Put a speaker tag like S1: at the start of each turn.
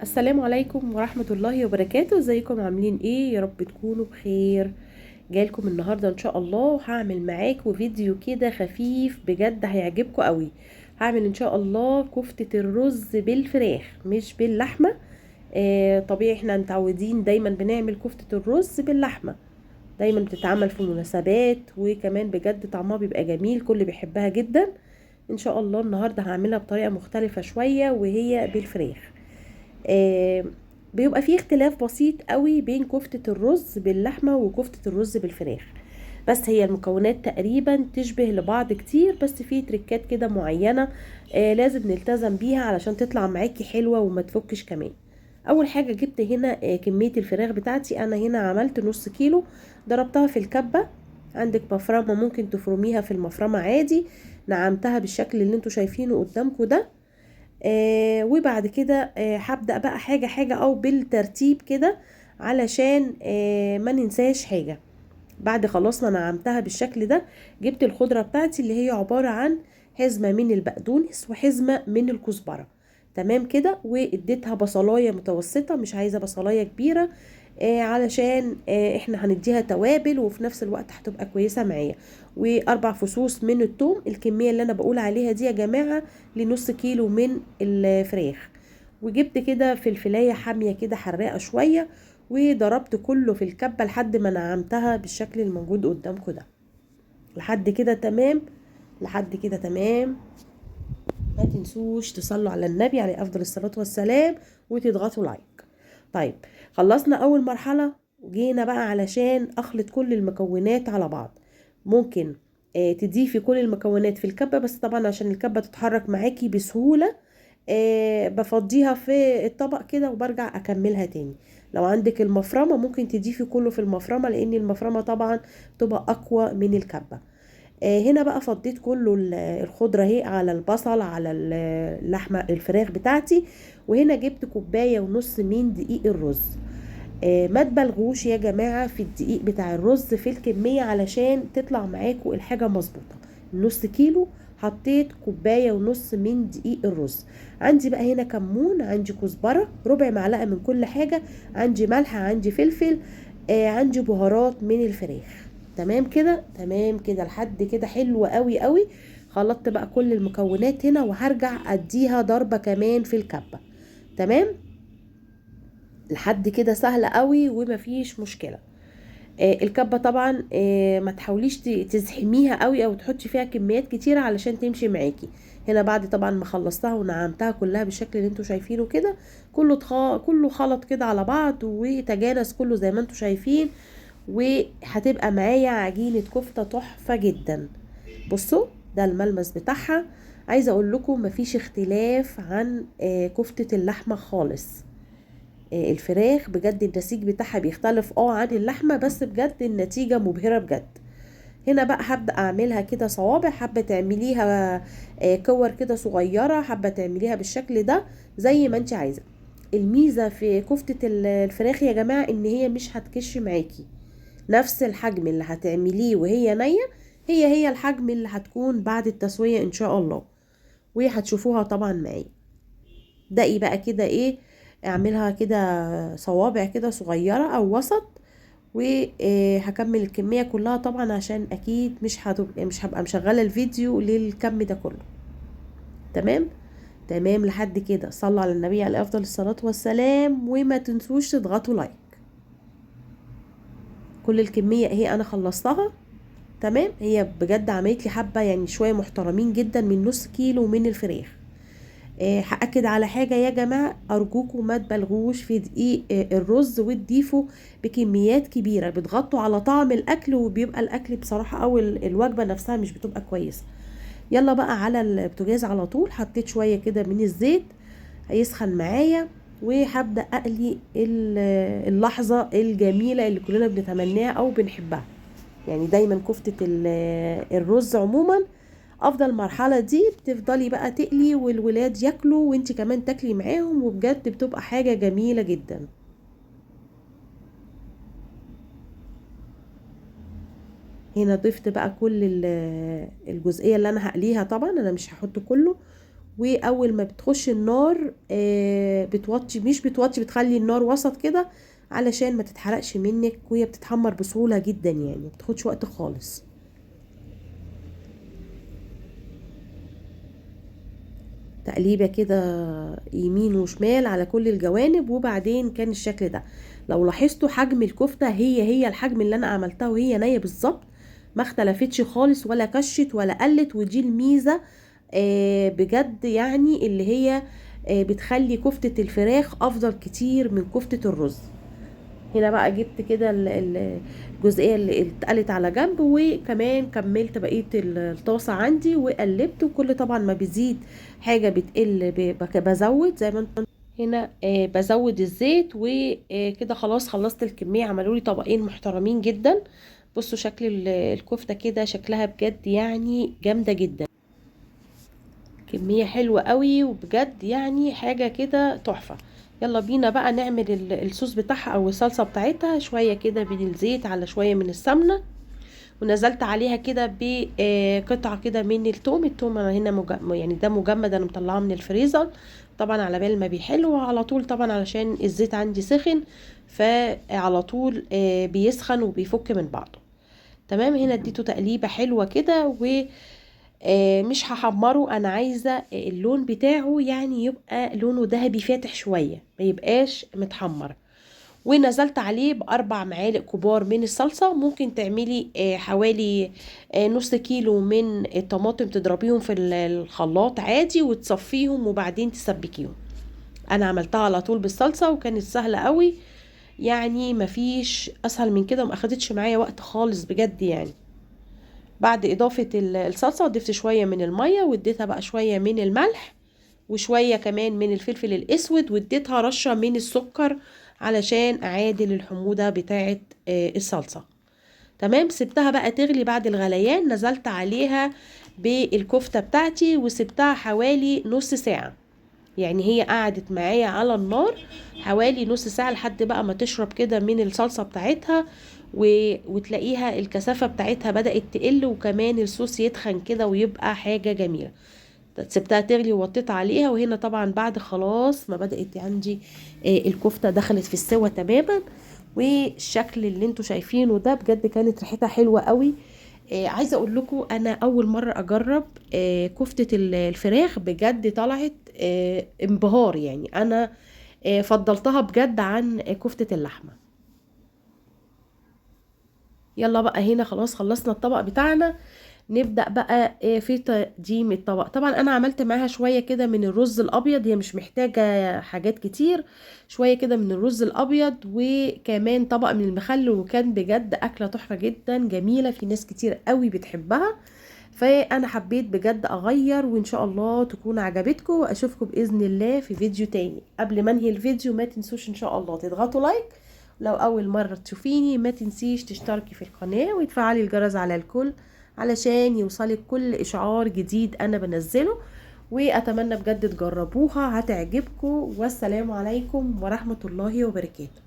S1: السلام عليكم ورحمة الله وبركاته. ازيكم عاملين ايه؟ يا رب تكونوا بخير. جايلكم النهاردة ان شاء الله هعمل معاكم فيديو كده خفيف بجد هيعجبكم قوي. هعمل ان شاء الله كفتة الرز بالفراخ مش باللحمة. طبيعي احنا متعودين دايما بنعمل كفتة الرز باللحمة، دايما بتتعمل في مناسبات، وكمان بجد طعمها بيبقى جميل، كل بيحبها جدا. ان شاء الله النهاردة هعملها بطريقة مختلفة شوية وهي بالفراخ. بيبقى فيه اختلاف بسيط قوي بين كفتة الرز باللحمة وكفتة الرز بالفراخ، بس هي المكونات تقريبا تشبه لبعض كتير، بس في تريكات كده معينة لازم نلتزم بيها علشان تطلع معاكي حلوة وما تفكش. كمان اول حاجة جبت هنا كمية الفراخ بتاعتي، انا هنا عملت نص كيلو، ضربتها في الكبة. عندك مفرمة ممكن تفرميها في المفرمة عادي، نعمتها بالشكل اللي انتوا شايفينه قدامكم ده. وبعد كده هبدأ بقى حاجة حاجة او بالترتيب كده علشان ما ننساش حاجة. بعد خلاص ما نعمتها بالشكل ده، جبت الخضرة بتاعتي اللي هي عبارة عن حزمة من البقدونس وحزمة من الكزبرة، تمام كده. واديتها بصلاية متوسطة، مش عايزة بصلاية كبيرة، علشان احنا هنديها توابل وفي نفس الوقت هتبقى كويسة معايا. واربع فصوص من الثوم، الكمية اللي انا بقول عليها دي يا جماعة لنص كيلو من الفراخ. وجبت كده فلفلاية حامية كده حراقة شوية، وضربت كله في الكبة لحد ما نعمتها بالشكل الموجود قدامكم ده. لحد كده تمام، لحد كده تمام. ما تنسوش تصلوا على النبي عليه افضل الصلاة والسلام وتضغطوا like. طيب خلصنا اول مرحلة، وجينا بقى علشان اخلط كل المكونات على بعض. ممكن تضيفي كل المكونات في الكبة، بس طبعا عشان الكبة تتحرك معاكي بسهولة بفضيها في الطبق كده وبرجع اكملها تاني. لو عندك المفرمة ممكن تضيفي كله في المفرمة، لان المفرمة طبعا تبقى اقوى من الكبة. هنا بقى فضيت كله الخضرة اهي على البصل على اللحمة الفراخ بتاعتي. وهنا جبت كوباية ونص من دقيق الرز. ما تبالغوش يا جماعة في الدقيق بتاع الرز في الكمية علشان تطلع معاكم الحاجة مظبوطة. نص كيلو حطيت كوباية ونص من دقيق الرز. عندي بقى هنا كمون، عندي كزبرة، ربع معلقة من كل حاجة، عندي ملح، عندي فلفل، عندي بهارات من الفراخ. تمام كده، تمام كده لحد كده حلو قوي قوي. خلطت بقى كل المكونات هنا، وهرجع اديها ضربة كمان في الكبة. تمام لحد كده سهلة قوي ومفيش مشكلة. الكبة طبعا ما تحاوليش تزحميها قوي او تحطي فيها كميات كتيرة علشان تمشي معاكي. هنا بعد طبعا ما خلصتها ونعمتها كلها بالشكل اللي انتوا شايفينه كده، كله خلط كده على بعض وتجانس كله زي ما انتوا شايفين، وهتبقى معايا عجينة كفتة تحفة جدا. بصوا ده الملمس بتاعها، عايزة اقول لكم مفيش اختلاف عن كفتة اللحمة خالص. الفراخ بجد النسيج بتاعها بيختلف عن اللحمة، بس بجد النتيجة مبهرة بجد. هنا بقى هبدأ اعملها كده صوابع، حابة تعمليها كور كده صغيرة، حابة تعمليها بالشكل ده زي ما انت عايزة. الميزة في كفتة الفراخ يا جماعة ان هي مش هتكش معاكي، نفس الحجم اللي هتعمليه وهي نية هي الحجم اللي هتكون بعد التسوية ان شاء الله، وهتشوفوها طبعا معايا. دقي بقى كده ايه، اعملها كده صوابع كده صغيرة او وسط، وهكمل الكمية كلها طبعا عشان اكيد مش هبقى مشغلة الفيديو للكم ده كله. تمام تمام لحد كده. صلوا على النبي عليه افضل الصلاة والسلام، وما تنسوش تضغطوا لايك. كل الكمية اهي انا خلصتها. تمام، هي بجد عملت لي حبة شوية محترمين جدا من نص كيلو من الفراخ. هأكد على حاجة يا جماعة، أرجوكم ما تبالغوش في دقيق الرز وتضيفوا بكميات كبيرة، بتغطوا على طعم الأكل وبيبقى الأكل بصراحة أو الوجبة نفسها مش بتبقى كويسة. يلا بقى على البوتاجاز على طول. حطيت شوية كده من الزيت هيسخن معايا، وهبدأ أقلي اللحظة الجميلة اللي كلنا بنتمناها أو بنحبها. دايما كفتة الرز عموما افضل مرحلة دي بتفضلي بقى تقلي والولاد ياكلوا وانت كمان تاكلي معاهم، وبجد بتبقى حاجة جميلة جدا. هنا ضفت بقى كل الجزئية اللي انا هقليها، طبعا انا مش هحط كله، واول ما بتخش النار بتوطي، مش بتوطي، بتخلي النار وسط كده علشان ما تتحرقش منك، وهي بتتحمر بسهولة جدا يعني ما بتاخدش وقت خالص. تقليبة كده يمين وشمال على كل الجوانب. وبعدين كان الشكل ده، لو لاحظتوا حجم الكفتة هي هي الحجم اللي انا عملتها وهي نية بالظبط، ما اختلفتش خالص ولا كشت ولا قلت. ودي الميزة بجد يعني اللي هي بتخلي كفتة الفراخ افضل كتير من كفتة الرز. هنا بقى جبت كده الجزئية اللي اتقلت على جنب، وكمان كملت بقية الطاسة عندي وقلبت. وكل طبعا ما بيزيد حاجة بتقل بزود زي ما انتم هنا، بزود الزيت. وكده خلاص خلصت الكمية، عملوا لي طبقين محترمين جدا. بصوا شكل الكفتة كده، شكلها بجد يعني جامدة جدا، كمية حلوة قوي، وبجد يعني حاجة كده تحفة. يلا بينا بقى نعمل الصوص بتاعها او الصلصة بتاعتها. شوية كده من الزيت على شوية من السمنة، ونزلت عليها كده بقطعة كده من التوم. التوم انا هنا يعني ده مجمد، انا مطلعاه من الفريزر طبعا على بال ما بيحل، وعلى طول طبعا علشان الزيت عندي سخن فعلى طول، بيسخن وبيفك من بعضه. تمام. هنا اديته تقليبة حلوة كده، و مش هحمره، انا عايزة اللون بتاعه يعني يبقى لونه ذهبي فاتح شوية، ما يبقاش متحمر. ونزلت عليه ب4 معالق كبار من الصلصة. ممكن تعملي حوالي نص كيلو من الطماطم تضربيهم في الخلاط عادي وتصفيهم وبعدين تسبكيهم. انا عملتها على طول بالصلصة وكانت سهلة قوي، يعني مفيش اسهل من كده، وما اخدتش معايا وقت خالص بجد يعني. بعد اضافة الصلصة ضفت شوية من المية، واديتها بقى شوية من الملح وشوية كمان من الفلفل الاسود، واديتها رشة من السكر علشان اعادل الحموضة بتاعة الصلصة. تمام. سبتها بقى تغلي. بعد الغليان نزلت عليها بالكفتة بتاعتي وسبتها حوالي نص ساعة، يعني هي قعدت معايا على النار حوالي نص ساعة لحد بقى ما تشرب كده من الصلصة بتاعتها، وتلاقيها الكثافة بتاعتها بدأت تقل، وكمان الصوص يتخن كده ويبقى حاجة جميلة. سبتها تغلي ووطيت عليها. وهنا طبعا بعد خلاص ما بدأت عندي، الكفتة دخلت في السوى تماما، والشكل اللي انتوا شايفينه ده بجد كانت ريحتها حلوة قوي. عايزة اقول لكم انا اول مرة اجرب، كفتة الفراخ، بجد طلعت، انبهار يعني. انا، فضلتها بجد عن كفتة اللحمة. يلا بقى هنا خلاص خلصنا الطبق بتاعنا، نبدأ بقى، في تقديم الطبق. طبعا انا عملت معاها شوية كده من الرز الابيض، هي مش محتاجة حاجات كتير، شوية كده من الرز الابيض وكمان طبق من المخلل، وكان بجد اكلة تحفة جدا جميلة، في ناس كتير قوي بتحبها، فانا حبيت بجد اغير، وان شاء الله تكون عجبتكم، واشوفكم باذن الله في فيديو تاني. قبل ما انهي الفيديو ما تنسوش ان شاء الله تضغطوا لايك، لو اول مرة تشوفيني ما تنسيش تشتركي في القناة وتفعلي الجرس على الكل علشان يوصلك كل اشعار جديد انا بنزله، واتمنى بجد تجربوها هتعجبكم. والسلام عليكم ورحمة الله وبركاته.